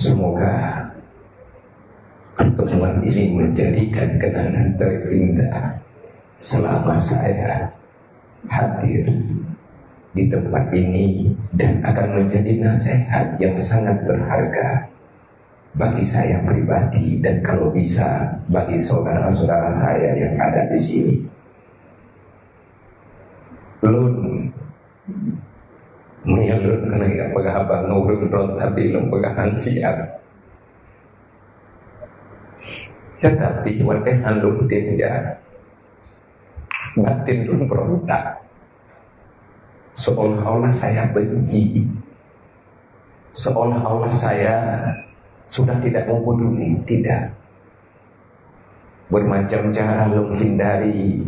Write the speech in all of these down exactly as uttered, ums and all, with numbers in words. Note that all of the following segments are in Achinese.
Semoga pertemuan ini menjadikan kenangan terindah selama saya hadir di tempat ini dan akan menjadi nasihat yang sangat berharga bagi saya pribadi dan kalau bisa bagi saudara-saudara saya yang ada di sini. Lôn, meunyoe lôn keuneuk peugah haba ngon ureuëng droe, tapi lôn peugah han siab. Tetapi watée han lôn teuka, batin lôn berontak. Seolah-olah saya benci. Seolah-olah saya sudah tidak mau peduli. Tidak. Bermacam cara lôn hindari.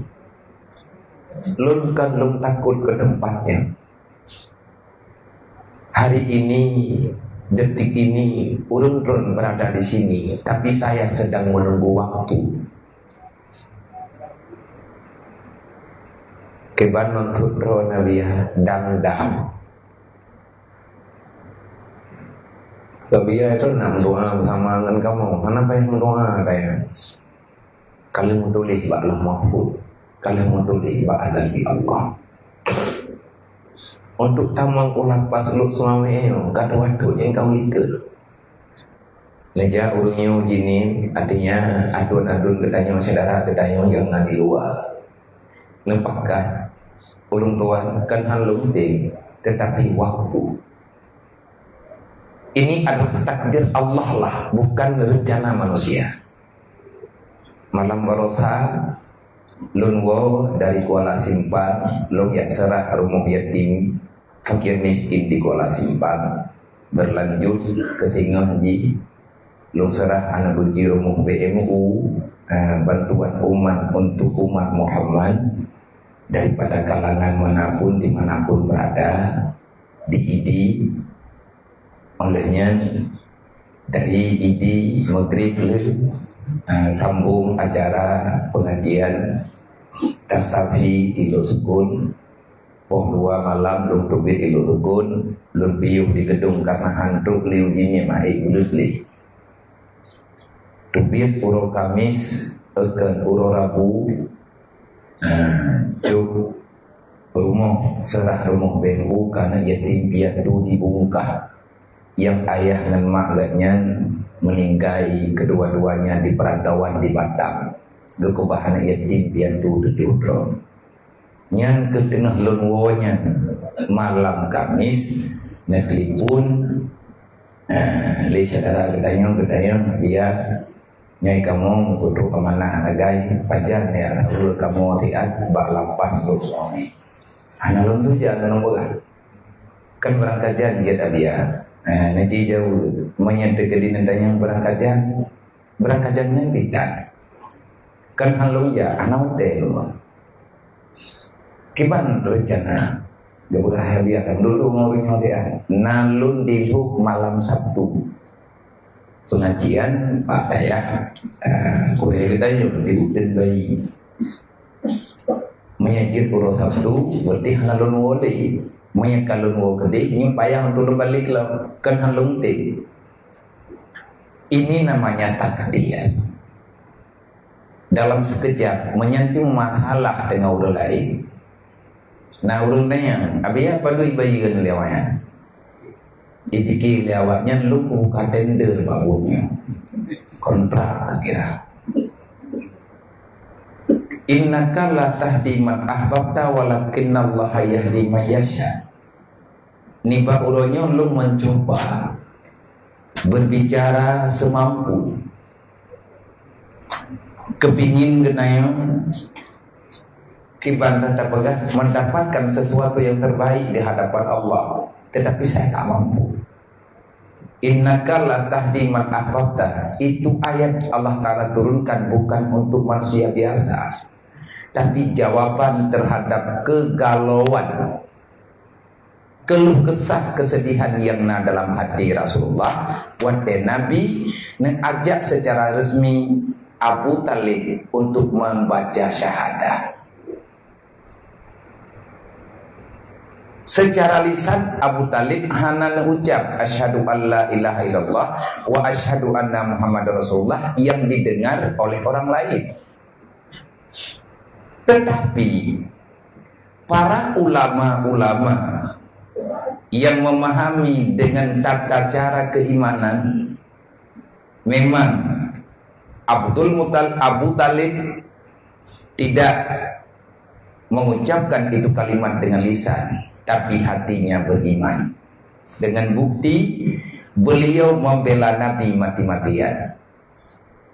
Lôn kan lôn takut ke tempatnya. Hari ini, detik ini, ureuëng droe berada di sini, tapi saya sedang menunggu waktu. Kiban maksud droe Nabi, dang-dang. Tapi ya itu nak meudoa bersama dengan kamu. Kenapa yang meudoa, kaya? Kalau meutuléh bak Lauh Mahfuz, kalau meutuléh bak azali Allah. Untuk tamong ulah pas luk suami nyoe, ka dua tu nyang kau ikut. Neujak ureuëng nyoe jinin, artinya adun-adun geutanyoe, syedara geutanyoe nyang na di luwa. Neupakat, ureuëng tuan kan han lôn tem, tetapi waktu. Ini adalah takdir Allah lah, bukan rencana manusia. Malam barosa, lôn woe dari Kuala Simpang, lôn jak seurah rumoh yatim, fakir miskin di Kuala Simpang. Berlanjut keu singoh jih, lôn seurah aneuk beuji rumoh B M U, eh, bantuan umat untuk umat Muhammad daripada kalangan manapun, di manapun berada, di Idi. Oleh nyan, dari Idi Maghrib lé, eh, sambung acara pengajian Tasafi di Lhoksukon. Poh dua malam lôn teubiet di Lhoksukon, lôn piôh di geudong karena han trok lé uji nyan maé buleut lé. Teubiet uroe Kamis, eh, kon uroe Rabu, eh, cok rumoh, seurah rumoh B M U keu aneuk yatim piatu di Bungkah, nyang ayah ngon mak geuh nyan meuninggai, kedua-duanya di perantauan di Batam. Geukeubah aneuk yatim piatu tujoh droe. Nyan keuh teungoh lôn woe nyan, malam Kamis, neutelepon, eh, lé syedara geutanyoe, geutanyoe, dia, nyoe kamoe meututoe amanah lagée pajan nyang saweue kamoe siat bak lapas Lhoksukon. Hana lôn tuja ngon ureuëng peugah. Kan beurangkajan jeuet Abia. Eh, neuji jaweueb, meunyoe teukeudi neutanyong beurangkajan, beurangkajan nyan bidan. Kan han lôn jak, hana watée lôn. Kiban rencana? Geupeugah Abia kan dulu ngon ureuëng nyoe siat. Na lôn di Lhok malam Sabtu. Pengajian bak dayah, eh, Kuréng Geutanyoe di Uteuen Bayi. Meunyoe jeuet uroe Sabtu, berarti hana lôn woe lé. Meunyoe ka lôn woe keudeh, nyoe payah untuk lôn balek lom, kan han lôn tem. Ini namanya takdir. Dalam sekejap, meunyoe tu masalah teungoh ureuëng laén. Na ureuëng tanyong, "Abia, padub ibayeue lé awaknyan?" Dipike lé awaknyan, lôn buka tender bak buet nyoe. Kontrak kira. "Innaka la tahdi man ahbabta walakinnallaha yahdi man yasha." Nibak uroe nyoe lôn mencuba berbicara semampu. Kepingin geutanyoe kiban dan tapeugah mendapatkan sesuatu yang terbaik di hadapan Allah, tetapi saya tak mampu. "Innaka la tahdi man ahbabta." Itu ayat Allah Ta'ala turunkan bukan untuk manusia biasa, tapi jawaban terhadap kegalauan, keluh kesah, kesedihan yang na dalam hati Rasulullah watée Nabi neuajak secara resmi Abu Thalib untuk membaca syahadah. Secara lisan Abu Thalib hana neuucap, "Asyhadu an la ilaha illallah wa asyhadu anna Muhammadar Rasulullah," yang didengar oleh orang lain. Tetapi para ulama-ulama yang memahami dengan tata cara keimanan, memang Abdul Mutal-, Abu Thalib tidak mengucapkan itu kalimat dengan lisan, tapi hatinya beriman. Dengan bukti, beliau membela Nabi mati-matian.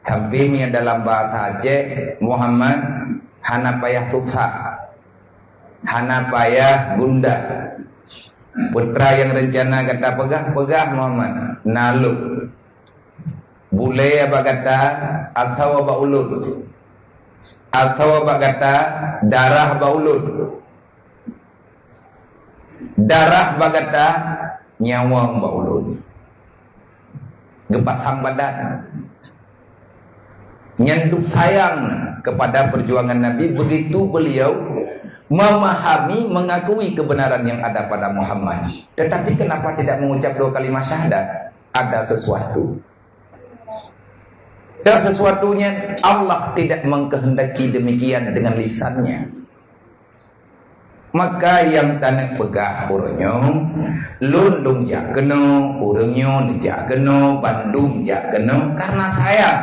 Tapi meunyoe dalam bahasa Aceh, Muhammad, hana payah susah, hana payah gundah. Peue nyang rencana gata peugah, peugah, Muhammad, na lôn. Bulée bak gata, atawa bak ulôn. Atawa bak gata, darah bak ulôn. Darah bak gata, nyawöng bak ulôn. Geupasang badan. Nyan dum sayang kepada perjuangan Nabi, begitu beliau memahami, mengakui kebenaran yang ada pada Muhammad. Tetapi kenapa tidak mengucap dua kalimat syahadat? Ada sesuatu. Dan sesuatunya Allah tidak mengkehendaki demikian dengan lisannya. Maka nyang taneuk peugah uroe nyoe, lôn lôn jak keunoe, ureuëng nyoe neujak keunoe, bandum jak keunoe karena sayang.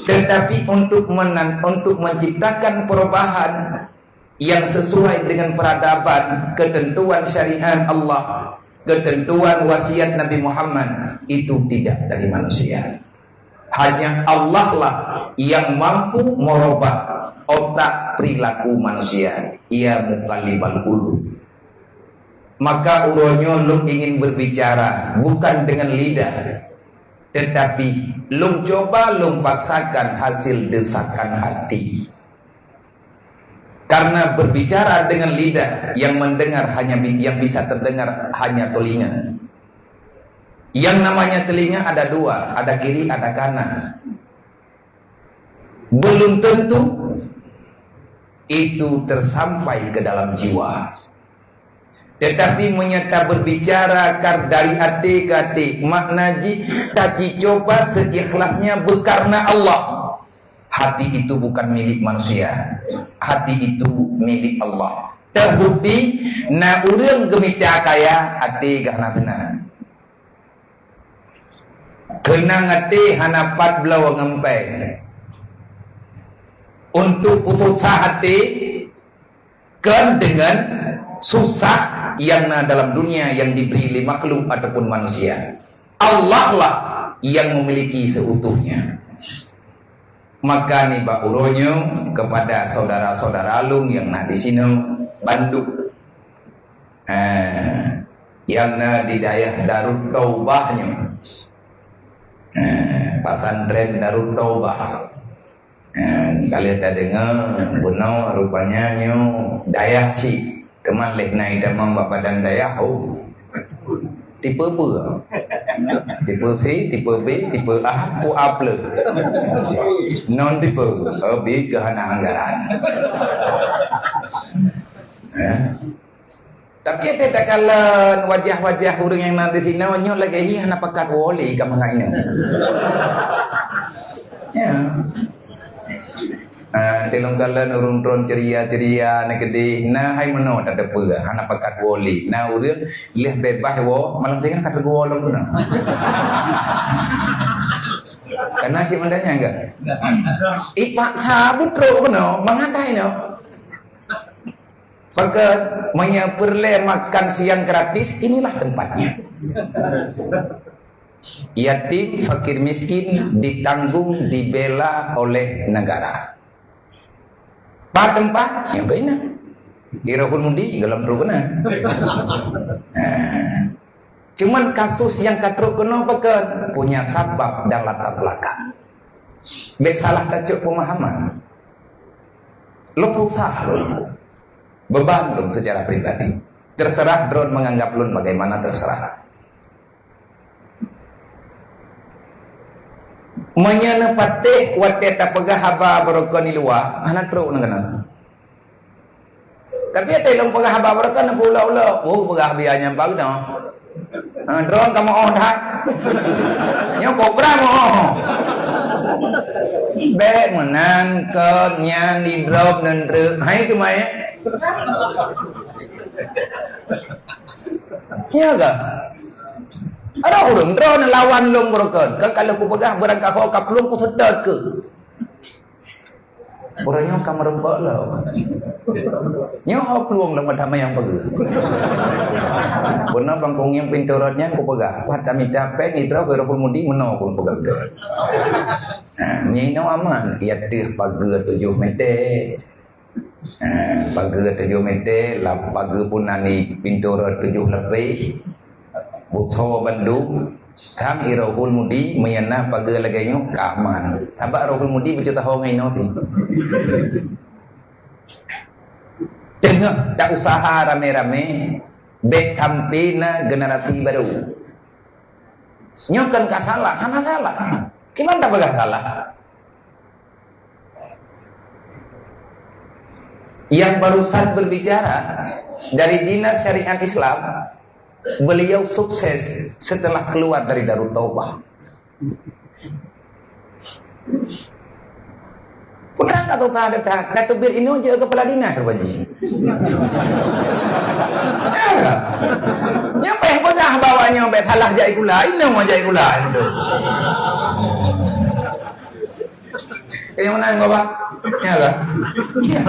Tetapi untuk menan-, untuk menciptakan perubahan yang sesuai dengan peradaban, ketentuan syariat Allah, ketentuan wasiat Nabi Muhammad, itu tidak dari manusia. Hanya Allah lah yang mampu merubah otak perilaku manusia. Ya muqallibal qulub. Maka uroe nyoe lôn ingin berbicara bukan dengan lidah, tetapi lôn coba lôn paksakan hasil desakan hati. Karena berbicara dengan lidah, yang mendengar hanya bi-, yang bisa terdengar hanya telinga. Yang namanya telinga ada dua, ada kiri, ada kanan. Belum tentu itu tersampai ke dalam jiwa. Tetapi meunyoe taberbicara kar-, dari até keu até, makna jih tajicoba seikhlasnya beukareuna Allah. Hati itu bukan milik manusia. Hati itu milik Allah. Teubukti, na ureuëng geumita kaya, até geuh hana seunang. Keunong até hana pat bloe ngon péng. Untuk peususah até, kon deungon susah nyang na dalam dunia nyang dibri lé makhluk ataupun manusia. Allah lah nyang memiliki seutuhnya. Maka nibak uroe nyoe kepada saudara-saudara lôn nyang na disinoe bandum, eh, nyang na di dayah Darut Taubah nyoe, eh, pesantren Darut Taubah. Eh, ka lheueh tadeungoe, bunoe rupanya nyoe dayah cit. Teuma lheueh na itamong bak badan dayah, oh. Tipe peue? Tipe C, tipe B, tipe A, peue A plus. Non tipe, oh, B keu hana anggaran. Eh? Tapi até takalon wajah-wajah ureuëng nyang na disinoe nyoe lagée hi hana pakat woe lé ka mangat inong. Ya. Ah, tilong kalon ureuëng tron ceria-ceria na keudeh, na hai meunoe tateupeue, hana pakat woe lé. Na ureuëng lheueh beubaih woe, malam singoh ka teugeuwoe lom keunoe. Kana si mandanya enggak? Ipaksa butrok keunoe, mangat hai nyoe. Maka, meunyoe peureulée makan siang gratis, inilah tempatnya. Yatim, fakir miskin ditanggung, dibela oleh negara. Pat teumpat? Nyang keunan. Di Rohul Mudi, dalam trok keunan. Nah. Cuman kasus nyang ka trok keunoe pakon punya sabab dan latar belakang. Bék salah tacok pemahaman. Lôn susah lôn. Beban lôn secara pribadi. Terserah droen menganggap lôn bagaimana, terserah. Meunyoe neupatéh watée tapeugah haba beurukon di luwa, hana trok na keunan. Tapi até lôn peugah haba beureukat na peuulok-ulok. Oh, peugah biaya nyan bak keunoe. Ha, droe kamoe oh that. Nyoe kobra moe. Bèk meunan kon nyan di drop nan treuk. Hai tu mai. Ya ke? Ada ureueng droe na lawan lôn beureukat. Kan kalau kupeugah beurangkaho ka plueng kuseutôt keu. Uroe nyoe ka meurumpok lom. Nyoe ho plueng lom mata mayang peugah. Beuna bang kong nyang pintoe rot nyan kupeugah. Pat tamita péng idroe keu Rohul Mudi meunoe pun peugah beutôi. Ha, nyoe inoe aman. Ia teuh pageue tujoh meter. Ha, pageue tujoh meter, lam pageue pun na di pintoe rot tujoh leubeh. Buso bandum, kang i Rohul Mudi meunyan na pageue lagèe nyoe ka aman. Sabab Rohul Mudi beujeuet taho ngon inoe sih. Teungoh ta usaha ramé-ramé, bèk sampai na generasi baru. Nyoe kan ka salah, hana salah. Kiban tapeugah salah? Yang barusan berbicara dari Dinas Syariat Islam, beliau sukses setelah keluar dari Darut Taubah. Putra kata tak ada tak, kata bir ini aja kepala dinas terbanji. Ya. Nyampe pedah bawahnya sampai salah jai gula, ini mau jai gula. Yang mana yang bawa? Ya lah. Ya.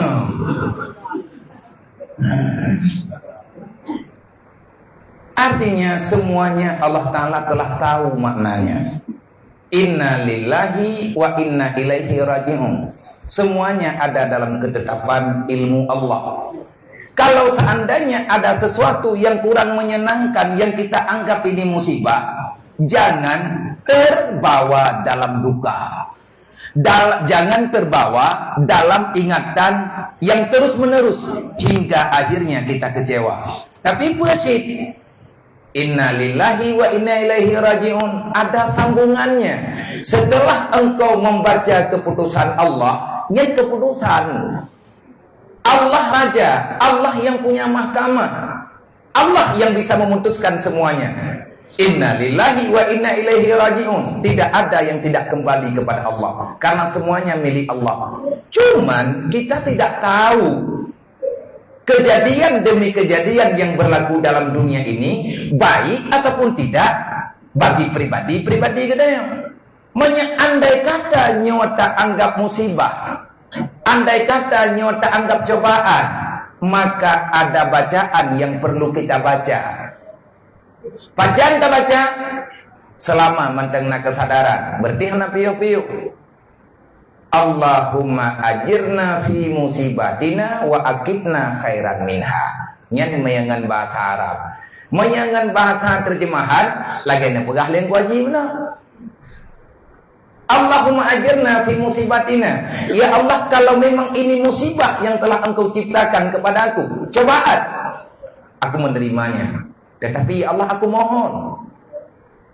Artinya semuanya Allah Ta'ala telah tahu maknanya. Inna lillahi wa inna ilaihi raji'un. Semuanya ada dalam ketetapan ilmu Allah. Kalau seandainya ada sesuatu yang kurang menyenangkan yang kita anggap ini musibah, jangan terbawa dalam duka. Dal-, jangan terbawa dalam ingatan yang terus-menerus hingga akhirnya kita kecewa. Tapi peue cit, inna lillahi wa inna ilaihi raji'un, ada sambungannya. Setelah engkau membaca keputusan Allah, nyan keputusan. Allah Raja, Allah yang punya mahkamah. Allah yang bisa memutuskan semuanya. Inna lillahi wa inna ilaihi raji'un. Tidak ada yang tidak kembali kepada Allah. Karena semuanya milik Allah. Cuman kita tidak tahu kejadian demi kejadian yang berlaku dalam dunia ini, baik ataupun tidak, bagi pribadi-pribadi geutanyoe. Meunyoe andai kata nyoe taanggap musibah, andai kata nyoe taanggap cobaan, maka ada bacaan yang perlu kita baca. Pajan tabaca? Selama mantong na kesadaran, berarti hana piôh-piôh. Allahumma ajirna fi musibatina wa aqibna khairan minha. Nyan meunyoe ngon bahasa Arab. Meunyoe ngon bahasa terjemahan, lagèe neupeugah lé Teungku Haji meunan. Allahumma ajirna fi musibatina. Ya Allah, kalau memang ini musibah yang telah Engkau ciptakan kepada aku, cobaan, aku menerimanya. Tetapi, ya Allah, aku mohon,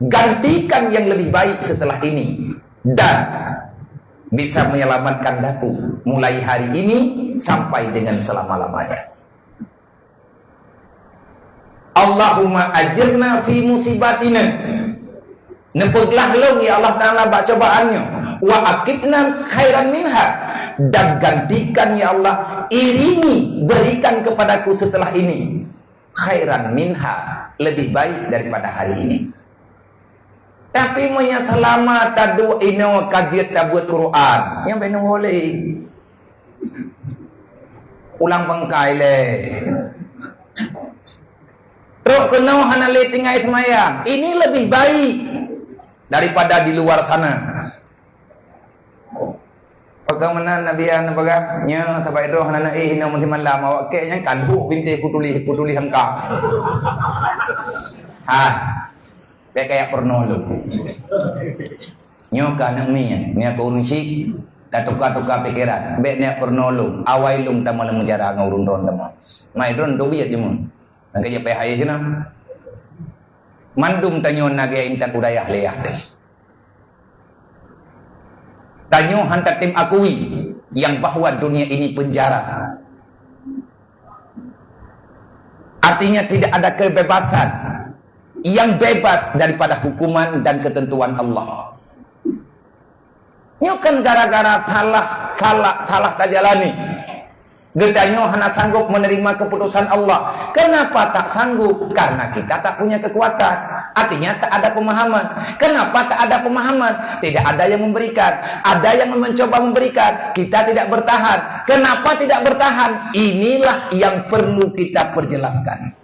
gantikan yang lebih baik setelah ini. Dan bisa menyelamatkan aku mulai hari ini sampai dengan selama-lamanya. Allahumma ajirna fi musibatina. Neupeuglah lôn, ya Allah Ta'ala, bak cobaan nyoe. Wa aqibna khairan minha. Dan gantikan, ya Allah, iringi, berikan kepadaku setelah ini khairan minha, lebih baik daripada hari ini. Tapi meunyoe seulama taduek inoe ka jeuet tabeuet Quran, nyan bèk neuwoe lé. Ulang pangkai lé. Trok keunoe hana lé tinggai seumayang. Ini lebih baik daripada di luar sana. Bagaimana Nabi Adam peugah, nya sabai droe hana na éh inoe meusimalam, awak kek nyan kan huk bintéh kutuléh, kutuléh angka. Ha. Bèk kajak peurunoe lôn. Nyoe ka aneuk miet, nyoe ka ureueng syik, ka tuka-tuka pikeran. Bèk neujak peurunoe lôn, awai lôn tamong lam penjara ngon ureueng droen tamong. Mai droen teubiet jeuet. Nyang ka jipeuhai keunan. Mandum tanyoe na gaya intat u dayah lé yah teuh. Tanyoe han tatem akui nyang bahwa dunia ini penjara. Artinya tidak ada kebebasan yang bebas daripada hukuman dan ketentuan Allah. Nyoe kan gara-gara salah, salah, salah tajalani. Geutanyoe hana sanggup menerima keputusan Allah. Kenapa tak sanggup? Karena kita tak punya kekuatan. Artinya tak ada pemahaman. Kenapa tak ada pemahaman? Tidak ada yang memberikan. Ada yang mencoba memberikan. Kita tidak bertahan. Kenapa tidak bertahan? Inilah yang perlu kita perjelaskan.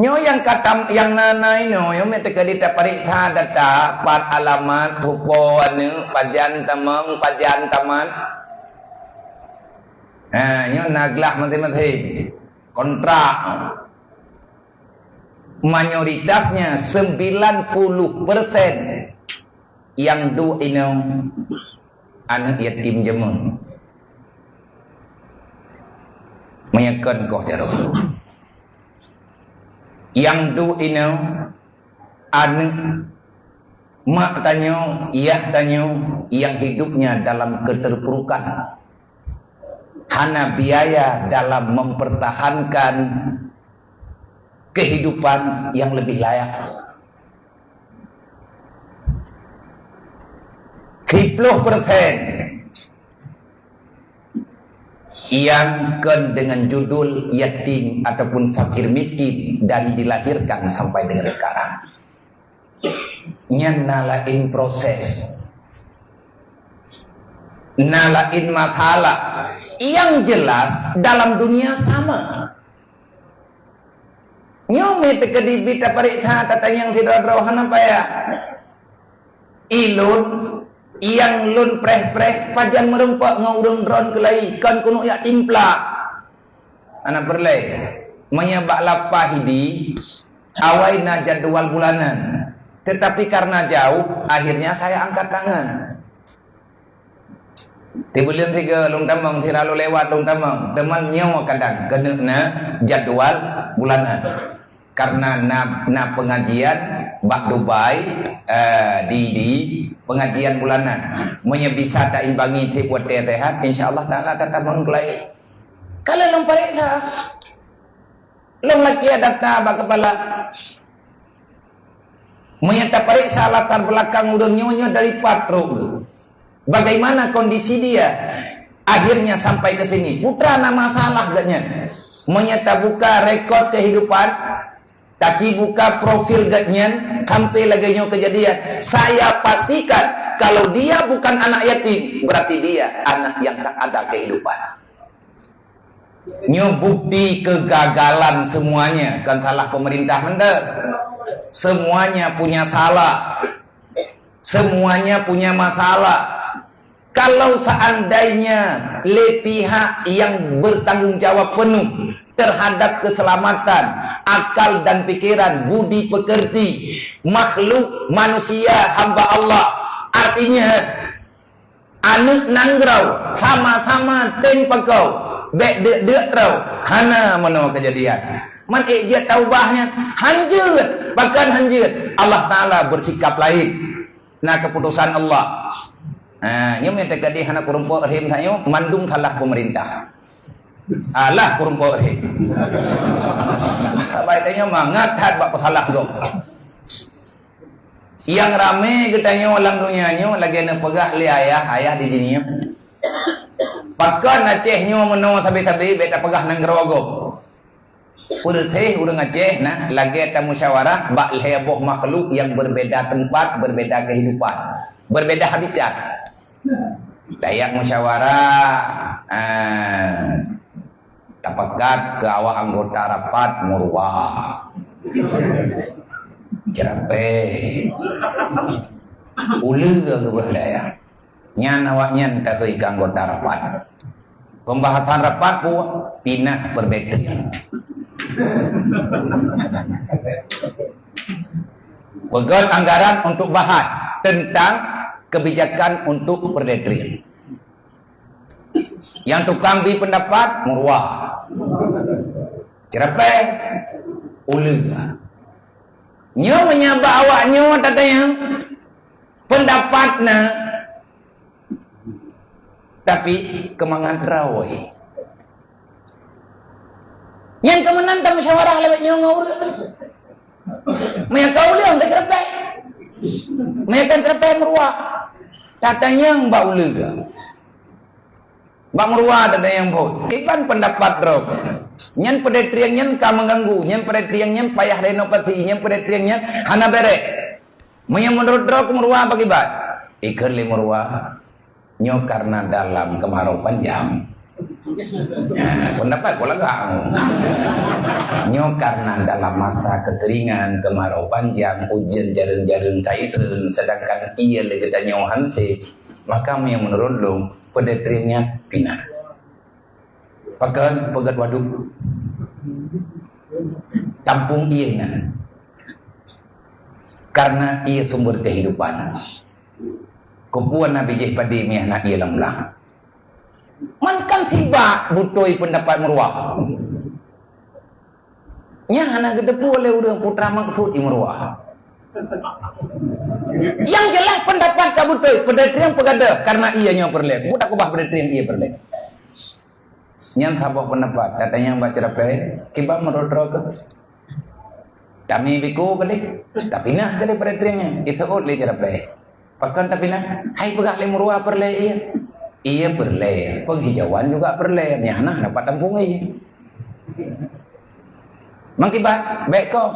Nyoe nyang ka tam-, nyang na-na inoe, nyoe meuteukadi tapareksa data, pat alamat, tupo aneuk, pajan tamong, pajan tamat. Ha, nyoe na glah maséng-maséng. Kontrak. Mayoritasnya sembilan puluh persen nyang duek inoe aneuk yatim jameun. Meunyoe kon koh jaroe. Nyang duek inoe aneuk mak tanyoe, yah tanyoe yang hidupnya dalam keterpurukan. Hana biaya dalam mempertahankan kehidupan yang lebih layak. Siplôh persen nyang kon dengan judul yatim ataupun fakir miskin dari dilahirkan sampai dengan sekarang. Nyan na laén proses. Na laén masalah. Yang jelas dalam dunia sama. Nyoe meuteukadi bit tapareksa tatanyong sidroe-droe hana payah. Ilôn, nyang lôn preh-preh pajan meurumpok ngon ureuëng droen keulai, kon keuneuk jak timpla. Hana peureulée. Meunyoe bak lapah Idi, awai na jadwal bulanan. Tetapi karena jauh, akhirnya saya angkat tangan. Tibuleuen sigoe lôn tamong, sira lôn lewat lôn tamong. Teuma nyoe kadang keuneuk na jadwal bulanan. Karena na, na pengajian bak Dubai, eh, di, di pengajian bulanan. Meunyoe bisa taimbangi tieb watée sehat, insya Allah Taala tatamong keulai. Kalau lôn pareksa, lôn lakée data bak kepala. Meunyoe tapareksa latar belakang ureuëng nyoe, nyoe dari pat rot. Bagaimana kondisi dia akhirnya sampai ke sini? Putra na masalah geuhnyan. Meunyoe tabuka rekod kehidupan, taci buka profil geuhnyan sampai lagée nyoe kejadian, saya pastikan kalau dia bukan anak yatim, berarti dia anak yang tak ada kehidupan. Nyoe bukti kegagalan semuanya, bukan salah pemerintah mantong. Semuanya punya salah. Semuanya punya masalah. Kalau seandainya lé pihak yang bertanggung jawab penuh terhadap keselamatan, akal dan pikiran, budi pekerti, makhluk, manusia, hamba Allah, artinya aneuk nanggroe sama-sama tem pakau, bék deuk-deuk droe, hana meunoe keujadian. Man ék jeuet taubah nyan, hanjeuet, pakon hanjeuet. Allah Taala bersikap lain. Na keputusan Allah. Ha, nyoe meuteukadi hana kureumpok rhem tanyoe, mandum salah pemerintah. Alah kureumpok rhem. Sabai tanyoe mangat that bak peusalah gob. Nyang ramé geutanyoe lam donya nyoe lagée neupeugah lé ayah, ayah di dunia. Pakon Aceh nyoe meunoe sabe-sabe bék tapeugah nanggroe gob. Peureuséh ureuëng Aceh na lagée tamusyawarah bak lhée boh makhluk nyang berbeda tempat, berbeda kehidupan, berbeda habitat. Dayak musyawarah, ah, tapeugah keu awak anggota rapat meuruwa. Ceurapée. Uleue geuboh dayak. Nyan awaknyan takheun keu anggota rapat. Pembahasan rapat peue? Pinah perbetrian. Peugét anggaran untuk bahas tentang kebijakan untuk perbetrian. Nyang tukang bi pendapat meuruwa. Ceurapée uleue. Nyoe meunyoe bak awak nyoe tatanyong pendapat na, tapi keumangat droe. Nyang keuh meunan tamusyawarah lagèe nyoe ngon ureueng. Meunyo ka ulèe, ka ceureupai. Meunyo ka ceureupai meuruwa. Tatanyong bak ulèe keuh. Bak meuruwa tatanyong phôn. Kiban peundapat droe keuh. Nyan peudeutrieng nyan ka meuganggu, nyan peudeutrieng nyan payah renovasi, nyan peudeutrieng nyan hana bèrèh. Meunyo meunurot droe keuh meuruwa pakriban? Ikheun lé meuruwa, nyoe karena dalam kemarau panjang. Nah, peundapat ku lagak. Nyoe karena dalam masa kekeringan, kemarau panjang, ujeuen jareueng-jareueng ka itreun, sedangkan ié lé geutanyoe han sép, maka meunyo meunurot lôn, peudeutrieng nyan pinah. Pakon? Peugöt wadôh. Tampung ié nyan. Karena ié sumber kehidupan. Keupeue na bijéh padé meuiah na ié lam blang? Man kan sibak beutôi peundapat meuruwa. Nyan hana geuteupeue lé ureueng putra maksud ié meuruwa. Nyang jeulaih peundapat ka beutôi, peudeutrieng peugadôh karena ié nyoe peureulèe. Buta keubah peudeutrieng ié peureulèe. Nyan saboh peundapat, tatanyong bak ceureupai, kiban meunurot droe keuh? Tami biko keudéh, tapinah keudéh peudeutrieng nyan, iseuôt lé ceureupai. Pakon tapinah? Hai peugah lé meuruwa peureulèe ié. Ié peureulèe, penghijauan juga peureulèe, meuiah na dapat tampung ié. Meukiban, bèk koh.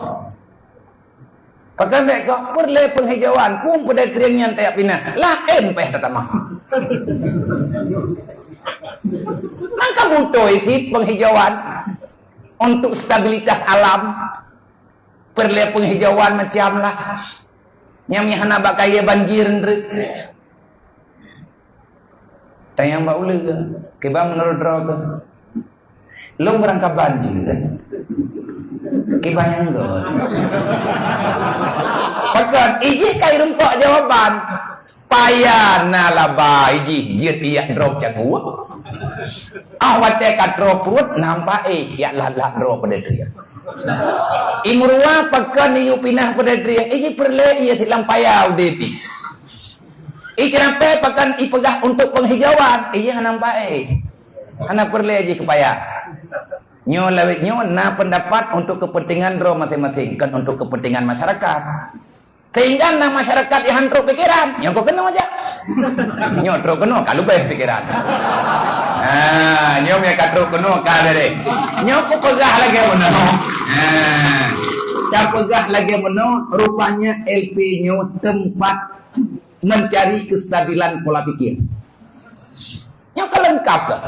Pakon bèk koh? Peureulèe penghijauan, phôn peudeutrieng nyan tajak pinah. Laén payah tatamah. Maka beutôi cit penghijauan untuk stabilitas alam. Peureulèe penghijauan macam lah. Nyang meuiah hana bak kayèe banjir treuk. Tanyong bak ulèe, kiban meunurot droe keuh? Lôn beurangkaban jeuet. Kiban nyang göt. Pakon? Ijih ka irumpok jawaban. Payah na laba ijih jeuet iyak droe caguek. Ah, watèe ka troh pruet nampak, eh, yak lat-lat droe peudeutrieng. Ié meuruwa pakon iyue pinah peudeutrieng, ijih peureulèe ié silam paya udép pih. Ié ceureupai pakon ipeugah untuk penghijauan, ijih hana meupaéh. Hana peureulèe jih keu paya. Nyoe lawét nyoe na peundapat untuk keupeuntengan droe maséng-maséng, kon untuk keupeuntengan masyarakat. Sehingga na masyarakat nyang han trok pikeran, nyoe keuh keunoe jak. Nyoe trok keunoe ka leubeh pikeran. Ha, nyoe nyang ka trok keunoe ka leubeh. Nyoe kupeugah lagèe meunoe. Ha. Kupeugah lagèe meunoe, rupanya L P nyoe tempat mencari kestabilan pola pikir. Nyoe ka leungkap keuh.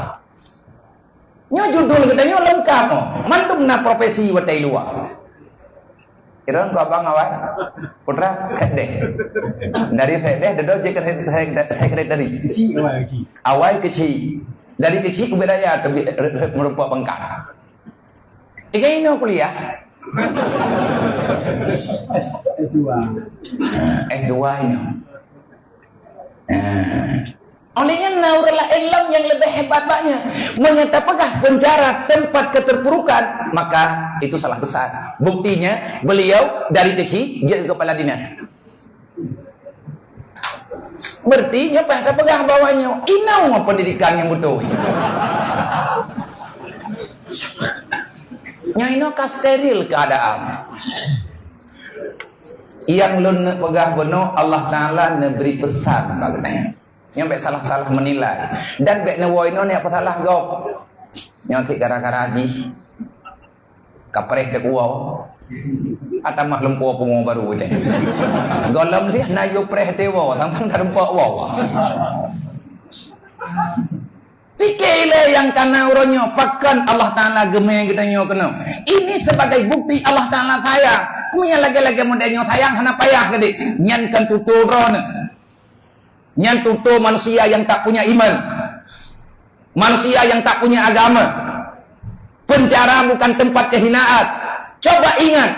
Nyoe judul geutanyoe leungkap, oh. Mandum na profesi watèe luwa. Irong keu abang awai. Putra, sekdes. Dari sekdes, dudoe jeuet keu sek-, sek-, sekretari. Kecil awai, kecil. Awai kecil. Dari kecil ubé raya teubi-, re-, re-, meureumpok pangkat. Tiga inoe kuliah. S dua. S dua inoe. Ah. Oleh nyan na ureueng laén lom nyang leubeh hebat bak nyan. Meunyo tapeugah penjara tempat keterpurukan, maka itu salah besar. Buktinya, beliau dari kecil jadi kepala dinas. Berarti nyoe payah tapeugah bahwa nyoe inoe pendidikan nyang beutôi. Nyoe inoe ka steril keadaan. Nyang lôn neupeugah bunoe, Allah Taala neubri peusan bak geutanyoe. Nyoe bèk salah-salah meunilai. Dan bèk neuwoe inoe nyan peusalah gob. Nyoe cit gara-gara jih ka preh teukuwoe. Atamah lumpoe pungo barô deh. Gohlom jih na yue preh teuwoe, sang-sang tareumpok woe. Pike ilèe nyang ka na uroe nyoe, pakon Allah Taala geumè geutanyoe keunoe. Ini sebagai bukti Allah Taala sayang. Meunyo lagèe-lagèe model nyoe sayang hana payah keudéh. Nyan kon tutoe droeneuh. Nyan tutoe manusia yang tak punya iman. Manusia yang tak punya agama. Penjara bukan tempat kehinaan. Coba ingat,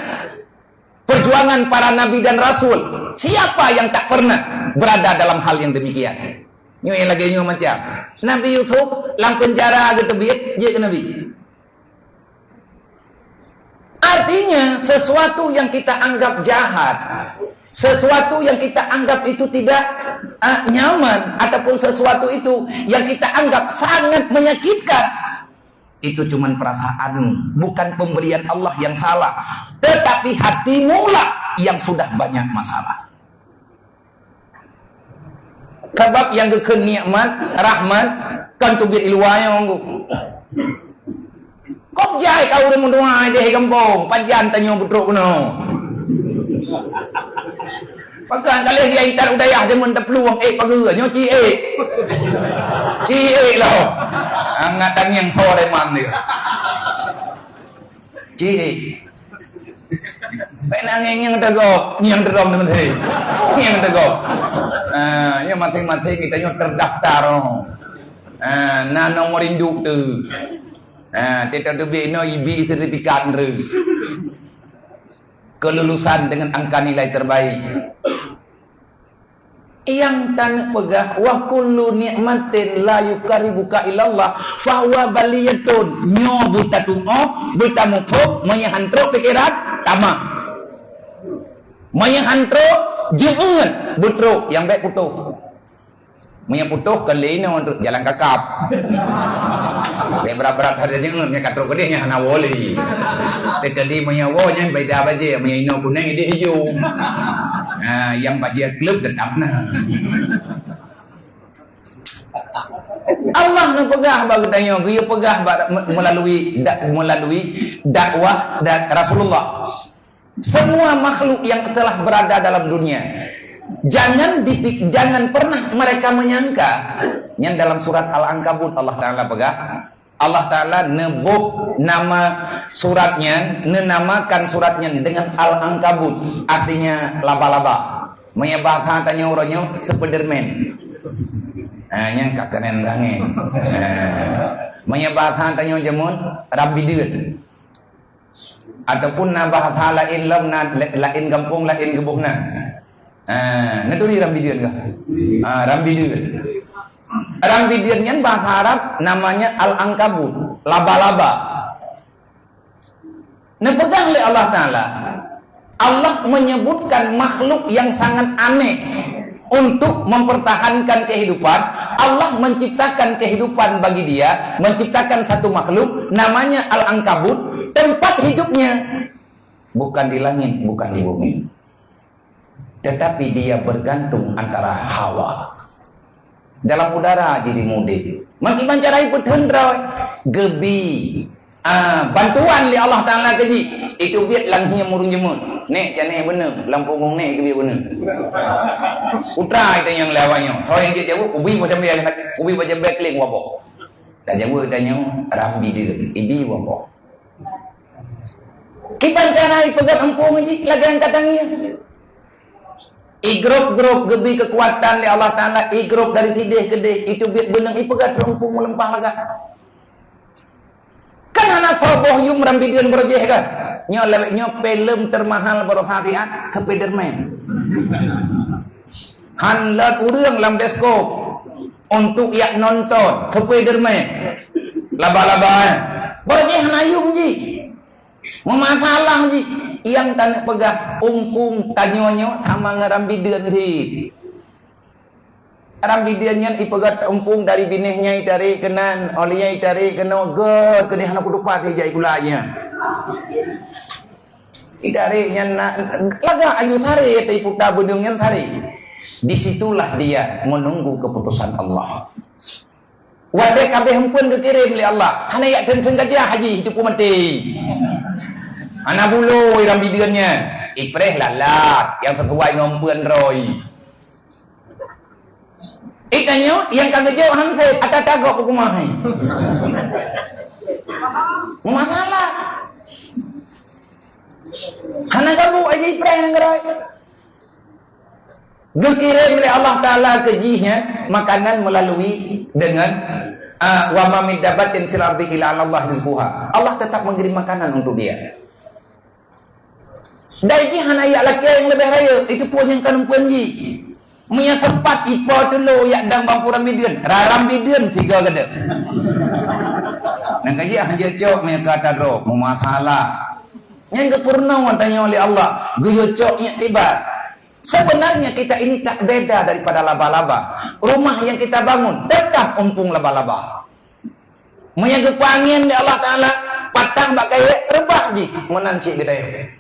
perjuangan para nabi dan rasul, siapa yang tak pernah berada dalam hal yang demikian? Nyoe nyang lagèe nyoe macam Nabi Yusuf lam penjara geuteubiet jeuet keu nabi. Artinya, sesuatu yang kita anggap jahat, sesuatu yang kita anggap itu tidak, ah, nyaman, ataupun sesuatu itu yang kita anggap sangat menyakitkan, Itu cuman perasaan, bukan pemberian Allah yang salah, tetapi hatimulah yang sudah banyak masalah. Sabab nyang geukheun nikmat, rahmat, kon teubiet i luwa nyoe. Kok jai ka ureueng meudoa deh gampông, pajan tanyoe beutrok keunoe. Pakan ka lheueh dia intat u dayah jameun taplueng, eh, pageue nyoe ci ék. Ci ék lom. Angat tangieng tho lé man dia. Ci ék. Bèk nangis nyang teugok, nyang teudong teumeuté. Nyang teugok. Ah, ya masing-masing kita nyoe terdaftar. Ah, na nomor induk tu. Ah, teuka teubiet inoe ibi sertifikat nreuh. Kelulusan dengan angka nilai terbaik. Nyang taneuk peugah, "Wa kullu nikmatin la yuqarribuka ilallah fahuwa baliyatun." Nyoe beutateu'oh, beutamuphom, meunyoe han trok pikeran, tamah. Meunyoe han trok, jeuet, beutrok, nyang bèk putôh. Meunyoe putôh, kon lé inoe jalan kakap. Lé brat-brat saja jeuet, meunyoe ka trok keudeh nyan hana woe lé. Teukeudi meunyoe woe nyan beda bajèe, meunyoe inoe kunèng idéh ijo. Ha, nyang bajèe kleueb teutap na. Allah neupeugah bak geutanyoe, geupeugah bak me-, melalui da-, melalui dakwah dan Rasulullah. Semua makhluk yang telah berada dalam dunia, jangan dipi-, jangan pernah mereka menyangka, nyan dalam surat Al-Ankabut Allah Taala peugah, Allah Taala neuboh nama surat nyan, neunamakan surat nyan dengan Al-Ankabut, artinya laba-laba. Meunyoe bahasa tanyoe uroe nyoe, Spiderman. Ha, nyan ka keunan tangai. Ha. Meunyoe bahasa tanyoe jameun, rambideuen. Ataupun na bahasa laén lom, na la-, laén gampông, laén geuboh na. Ha, na turi rambideuen kah? Ha, rambideuen. Rambideuen nyan bahasa Arab namanya al-ankabut, laba-laba. Neupeugah lé Allah Taala, Allah menyebutkan makhluk yang sangat aneh untuk mempertahankan kehidupan. Allah menciptakan kehidupan bagi dia, menciptakan satu makhluk namanya Al-Ankabut, tempat hidupnya bukan di langit, bukan di bumi. Tetapi dia bergantung antara hawa. Dalam udara jih mudé. Meukiban cara ipeutheun droe, geubi, ah, bantuan lé Allah Taala keu jih. Itu biet lam hiem ureueng jameun. Nèk, canèk beuneu, lam punggong nèk geubi beuneu. Putra itu nyang lé awak nyoe. Soe nyang jeuet jaweueb, ubi macam biasa, ubi macam biasa klik waboh. Ka jaweueb tanyoe, rambideuen, ibi waboh. Kiban cara ipeugöt eumpung jih lagèe angkatan ngieng. Igrôp-grôp geubi keukuatan lé Allah Taala, igrôp dari sideh keudeh, itu biet beuneueng ipeugöt eumpung meuleumpah lagak. Kan hana soe boh yum rambideuen barô jih kan? Nyoe lawét nyoe filem termahal barosa siat, Spiderman. Han lôt ureueng lam bioskop untuk jak nonton Spiderman. Laba-laba, eh. Barô jih hana yum jih. Meumasalah jih. Nyang taneuk peugah, eumpung tanyoe nyoe sama ngon rambideuen cit. Rambideuen nyan ipeugöt eumpung dari binéh nyan itarek keunan, óh lheueh nyan itarek keunoe göt keudeh hana kutupat ijak ikula nyan. Itarek nyan na, lagak ayue saré teuiputa beuneueng nyan saré. Di situlah dia menunggu keputusan Allah. Watèe ka abéh eumpung geukirém lé Allah, hana jak theun-theun gajah jih, cukup maté. Hana bulo rambideuen nyan, ipreh lalat nyang sesuai ngon eumpung droe. Itanyoe nyang ka geujok han sép, ata-ata gob peukumahe. Masalah. Hana gabu aja ipreh nanggroe. Geukirém lé Allah Taala keu jih, ya, makanan melalui dengan, ah, "Wa ma min dabbatin fil ardi illa 'alallahi rizquha." Allah tetap mengirim makanan untuk dia. Dai jih hana jak lakèe nyang leubeh rayeuk, itu pun nyang ka neumpeuen jih. Meunyo sempat ipo tulo jak dang bang pura mideuen, raram mideuen sigoe geude. Nang ka jih hana cocok meunyo ka tadrob, meumasalah. Nyang geupeurunoe tanyoe lé Allah, geuyue cok iktibar. Sebenarnya kita ini tak beda daripada laba-laba. Rumah yang kita bangun tetap eumpung laba-laba. Meunyoe geupeuangén lé Allah Taala, patah bak kayèe, reubah jih meunan cit geudayeueng.